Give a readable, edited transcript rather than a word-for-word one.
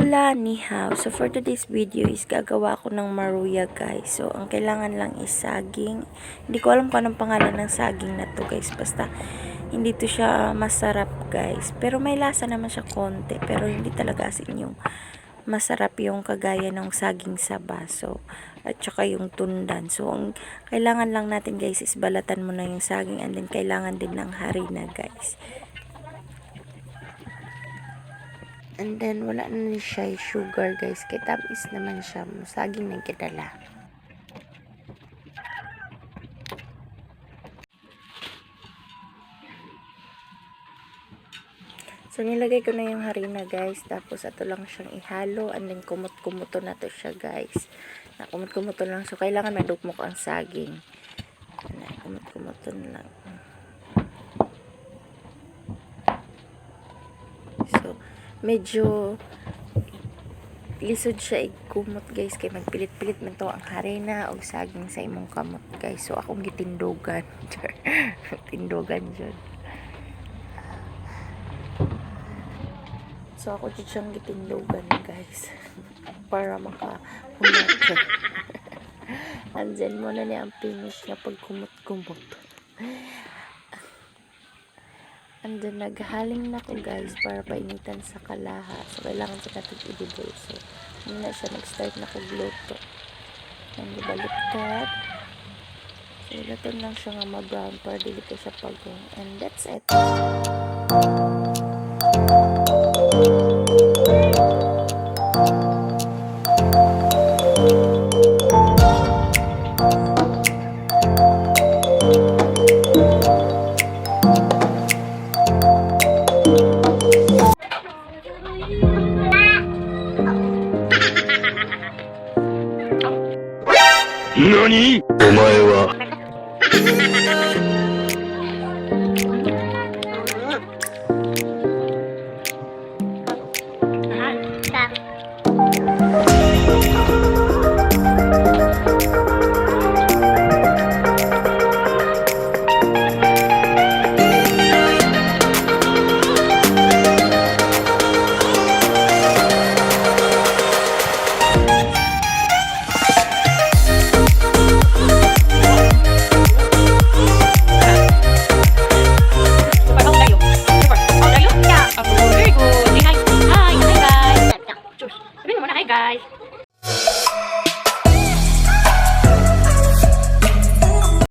Hola, ni hao. So for today's video is gagawa ako ng maruya, guys. So ang kailangan lang is saging. Hindi ko alam kung anong pangalan ng saging na to, guys. Basta hindi to siya masarap, guys. Pero may lasa naman siya konti, pero hindi talaga asin yung masarap yung kagaya ng saging sa baso at saka yung tundan. So ang kailangan lang natin, guys, is balatan mo na yung saging, and then kailangan din ng harina, guys. And then, wala na siya sugar, guys. Kaya tamis naman siya. Saging na kidala. So, nilagay ko na yung harina, guys. Tapos, ito lang siyang ihalo. And then, kumut-kumuto na to siya, guys. Kumut-kumuto lang. So, kailangan madukmok ang saging. Kumut-kumuto na lang. So, medyo lisod siya igkumot, guys, kay magpilit-pilit man to ang harina o saging sa imong kamot, guys. So akong gitindogan. Tindogan dyan. So ako dyan siyang gitindogan, guys, para makakumot. Andyan mo na niya ang finish na pagkumot-kumot. And then, naghaling na ko, guys, para painitan sa kalaha. So, kailangan siya natin i-dibol. So, muna siya, nag-start na ko gluto. And, ibaliktad. So, ilaton lang siya nga ma-brown para dili ko siya pagong. And, that's it. NANI?! お前は